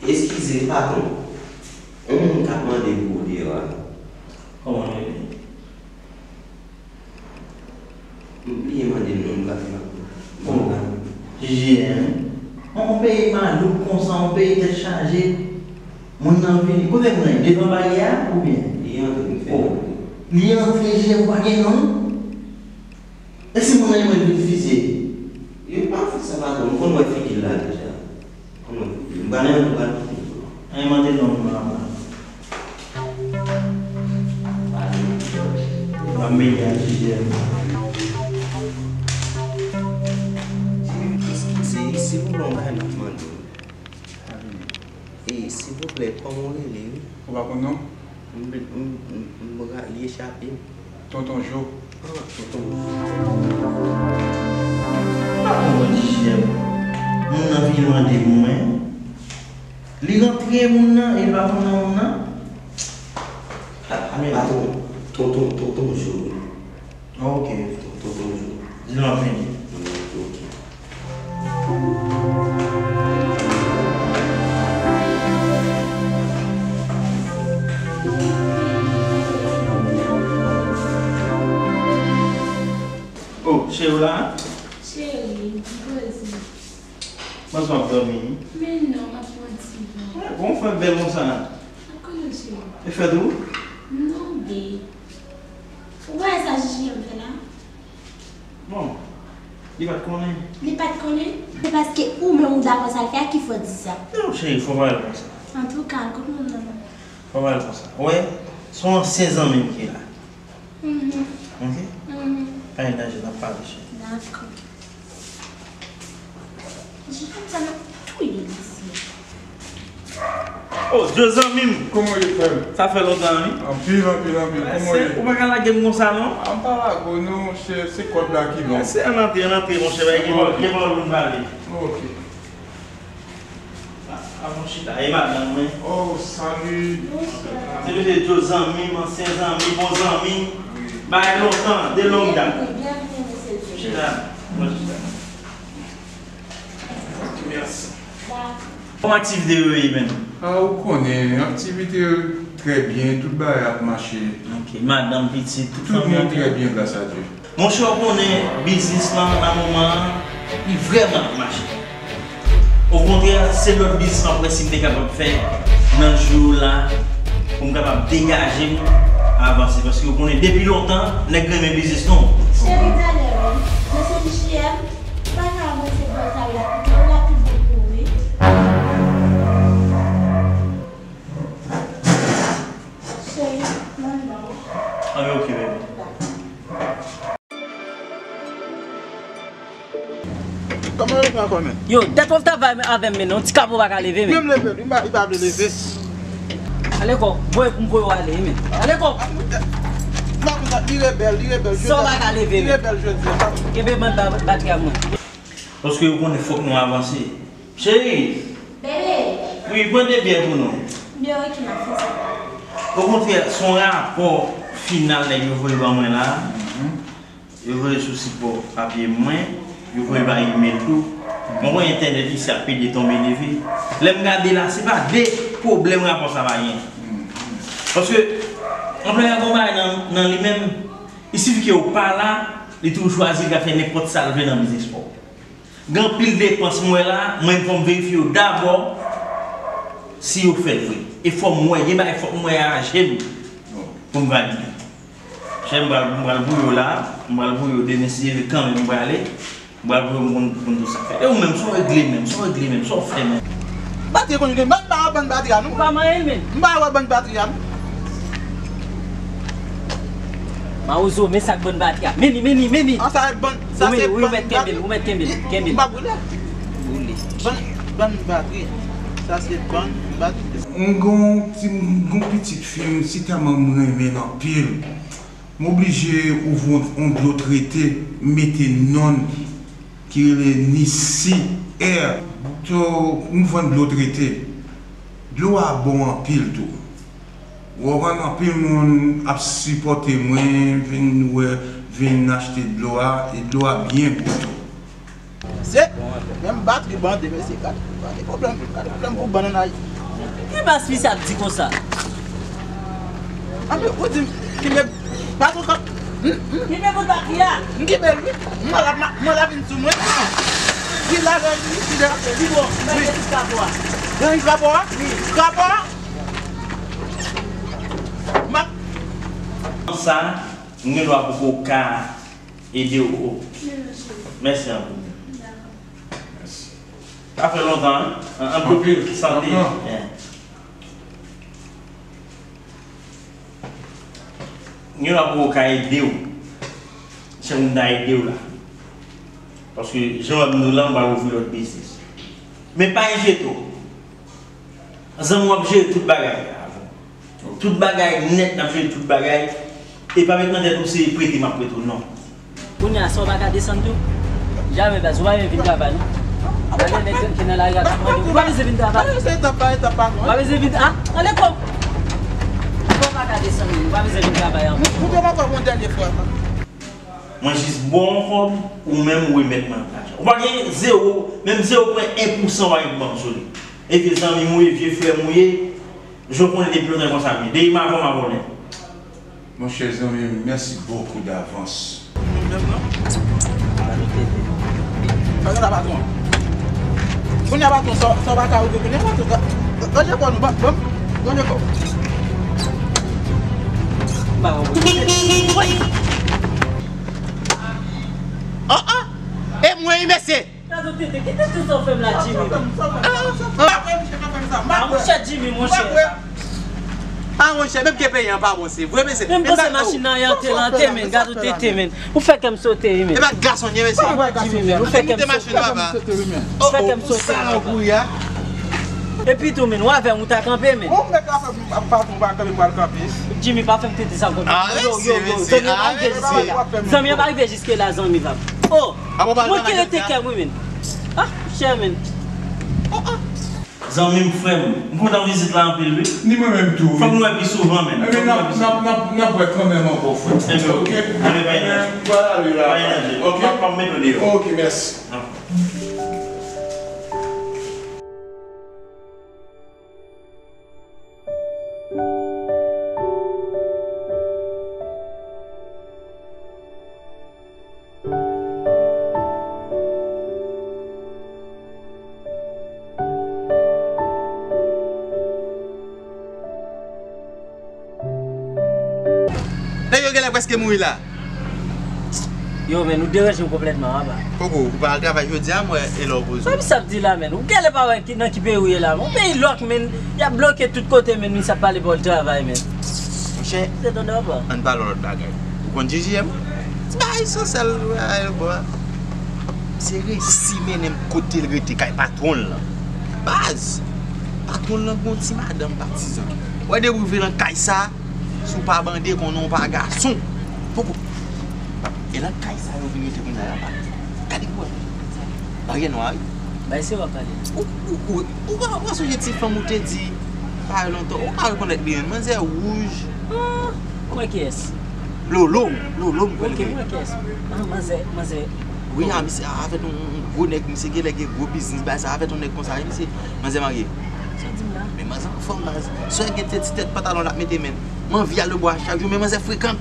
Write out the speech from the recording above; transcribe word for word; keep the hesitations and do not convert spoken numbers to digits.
Eskize, patwon. Yon moun k ap mande pou ou deyò a. Kòman w rele? M bliye mande l non, m pa fè anpil. Bon, J J M. On peyi malouk konsa, on peyi tèt chaje. Moun nan vini. Kote moun nan ye? Devan baryè a oubyen? Li antre, m fè l antre. Li antre, J J M, pa gen non? E si moun nan mwen vin fizye? Yo pa fè sa, patwon. M konn wè figi l la deja. Konn wè figi l. M pral nan, m pral kite l. An, mande non, m pral. M ap mele ak J J M. Eskize, silvouplè, yon bagay m ap mande w. E, silvouplè, kòman w rele, wi? Ou pa konn non? M, m, m, m ra-, li echape m. Tonton Jo. Ah, Tonton Jo. M pa konprann J J M. Moun nan vini mande pou mwen. Li rantre moun nan e li pa konn non moun nan. Ah, men Tonton, Tonton, Tonton Jo. Ok. Tonton Jo. Di l m ap vini. Ok. Oh, cheri w la? Cheri, m poze. Panse w ap dòmi? Men non, m ap pran ti van. Bon, fè bèl konsa. Ak konnen cheri. E fè tou? Non, babe. Ou pa wè sa J J M fè la? Bon, li pa t konnen. Li pa t konnen? Se paske ou menm ou dakò sa l fè a ki fè w di sa. Non, cheri, fò w pa wè l konsa. Antouka, al kot moun nan non. Fò w pa wè l konsa. Ou wè, se yon ansyen zanmi m ki la. Mhm. Ok? Mhm. Pa gen danje, n ap pale, cheri. Dakò. J J M sa n ap touye l isi. Oh, Djo zanmi m. Kòman w ye, frè m? Sa fè lontan, wi. Anpil, anpil, anpil. Kòman w ye? Ou pa ka lage m konsa, non? A, m pa lage w, non, monchè, se kòd la ki long. Se ann antre, ann antre, monchè, bay gen pawòl, gen pawòl pou n pale. Ok. A, a, bon chita, e madanm mwen? Oh, salut. Bonswa. Se mesye Djo zanmi m, ansyen zanmi, bon zanmi. Wi. Bagay lontan, de longue date. Bienvenue, bienvenue, mesye Djo. Chita, bon chita. Mèsi. Kòman aktivite yo ye menm? A, ou konnen, aktivite yo trè byen, tout bagay ap mache. Ok, madanm, pitit, tout fanmi an byen? Tout moun trè byen, gras a Dye. Monchè, ou konnen biznis lan, nan moman an, li vrèman ap mache. Okontrè, se lòt biznis m ap wè si m te kapab fè nan jou la, pou m kapab degaje m, avanse. Paske ou konnen, depi lontan, nèg renmen biznis nou. Cheri, talè, wi. Mesye J J M, pa ka avanse bò sa la, pito, la pi bon pou ou, wi. Cheri, mande non. Anben, ok, baby. Kòman yo fè ankò, men? Yo, dat wap travay avè m, men non, ti kapo pa ka leve, men. Men m leve l, wi, m pa, li pa vle leve. Ale kò, voye pou m voye w ale, men. Ale kò. M pa kontan, li rebèl, li rebèl. Sa w pa ka leve, men. Li rebèl jodi a. Kenbe bann ba-, batri a mwen. Paske yo konnen fòk nou avanse. Cheri! Bebe! Wi, pran de byè pou nou. Byen, ok, m ap fè sa. Okontrè, se yon rapò final nèg yo voye ban mwen la. Mhm. Yo voye sou sipò papye mwen, yo voye pa imèl tou. Mwen konn entènèt isi ap pede tonbe leve. Lè m gade la, se pa de pwoblèm rapò sa pa gen. Paske, anplwaye a gen yon bagay nan, nan li menm, il suffit que ou pa la, li toujou chwazi, li ka fè nenpòt sa l vle nan biznis pa w. Gen anpil depans m wè la, mwen fò m verifye yo dabò si yo fèt vre. E fò m wè, gen bagay fòk m wè a je m pou m valide. Chè, m pral, m pral voye w la, m pral voye w demen si Dye vle kanmenm m prale. M pral voye w pou n, pou n di w sa fèt. E ou menm, sa w regle menm, sa w regle menm, sa w fè menm? Batri konn gen, m pa wè bann batri a non. Ou pa manyen l menm. M pa wè bann batri a non. Mawozo, men sa k bann batri a. Men li, men li, men li. An, sa e bann, sa se bann batri. Ou mèt kenbe l, ou mèt kenbe l, kenbe l. M pa boule. Boule. Bann, bann batri. Sa se bann batri. M gon ti, m gon pitit fi m, si tèlman m renmen l anpil. M oblije ouvri yon, yon dlo trete, m mete non l ki rele Nisi Air. So, m vann dlo trete. Dlo a bon anpil tou. Ou konprann, anpil moun ap sipòte mwen, vin wè, vin achte dlo a, e dlo a byen gou tou. Se menm batri bande, mesye, gade, gade pwoblèm, gade pwoblèm pou bann ann Ayiti. Ki baz misye ap di konsa? Anben, ou di m, kenbe, pa sou kòb. Kenbe bout batri a. M kenbe l, wi. Mwen la, mwen la vin sou mwen. Li la, li, li, li bon. Wi. Nan rapò a? Wi. Rapò a? M ap Sa, m gen dwa poko ka ede w. Mèsi anpil. Sa fè lontan, an, an, anpil sante. M gen dwa poko ka ede w. Se moun ta ede w la. Paske jan w ap nou la, m pa ouvri lòt biznis. Men pa enkyete w. Zanmi w ap jere tout bagay. Tout bagay nèt, n ap jere tout bagay. E pa met nan tèt ou se prete m ap prete w, non. Kounye a, sa w pa ka desann tou? Jamè baz, ou pa vin travay, non. Gade nèg ki nan lari a k ap mande. Ou pa bezwen vin travay. Etap pa etap pa non. Ou pa bezwen vin, ah, ale kò. Ou pa ka desann, ou pa bezwen vin travay ankò. Nou te pa fè yon dènye fwa. Mwen jis ba w yon kòb, ou menm ou remèt mwen lajan. Ou pa gen zewo, menm zewo pwen en pousan ou pa gen pou ban m sou li. E vye zanmi m ou ye, vye frè m ou ye, jan w konnen depi lontan e konsa m ye. Depi m avan m avè w nèt. Monchè zanmi m, mèsi bokou davans. Kounye a patwon, sa, sa w pa ka regle kounye a patwon. Ranje kò nou, ban, ban, ranje kò. Ba, woy. Oh, oh! E mwen wi, mesye! Gade tete, ki tete sa w fè m la, Jimmy? Ah, monchè Jimmy, monchè. Ah, monchè, menm ke peyi an pa bon, se vre, mesye. Menm panse machin nan yante lante, men. Gade tete, men. Ou fè kè m sote, wi, men. E pa gason, mesye. Jimmy, men. Ou fè kè m sote. Ou fè kè m sote, papa. Epi tou, men, w avè m, ou ta kanpe, men. Ou mèt la fè m pa kanpe, m pral kanpe. Jimmy, pa fè m tete sa konsa. Yo, yo, yo, zanmi an pa rive jiske la. Zanmi an pa rive jiske la, zanmi pa. Oh! Mwen ki rete kè m, wi, men. Ah, chè, men. Oh, oh. Zanmi m, frè m, m kontan vizit la anpil, wi. Ni mwen menm tou, wi. Fòk nou wè pi souvan, men. Ebyen, n ap, n ap, n ap, n ap wè kanmenm ankò, frè. Ebyen, oke. Ebyen, pa gen danje. M pral ale la. Pa gen danje. Oke. M ap, m ap mete w deyò. Oke, mèsi. Nèg yo genlè prèske mouri la. Yo, men, ou deranje m konplètman, papa. Koko, ou pa al travay jodi a, m wè e lè w poze w. Sa misye ap di la, men? Ou genlè pa wè ki, nan ki peyi ou ye la, men? Yon peyi lòk, men, y ap bloke tout kote, men, misye ap pale pa w l travay, men. Monchè, ann pale yon lòt bagay. Ou konn J J M? Ti bagay sòsèl, wè, ayewopò a. Misye resi mennen m kote l rete, kay patwon l lan. Baz! Patwon l lan gon ti madanm patizan. Wè, depi w rive nan kay sa, si w pa bande, konnen w pa gason. Poko. E nan kay sa yo vin rete kounye a, pa. Gade pou wè. Baryè nwa, wi. Bay se w ap pale. Ou, ou, ou, ou pa, ou pa sonje ti fanm ou te di, pa lontan, ou pa rekonèt li, manzè wouj. Ah, mwen kiyès? Lolo, Lolo, m kwè li. Ok, mwen kiyès? Ah, manzè, manzè. Wi, a, misye, avèk yon, yon gwo nèg, misye genlè gen gwo biznis, bagay sa, avèk yon nèg konsa, wi, misye. Manzè marye. Sa w di m la? Men manzè anfòm, baz. Sè gen ti tèt pantalon l ap mete, men. M anvi al nan bwa chak jou, men manzè frekan.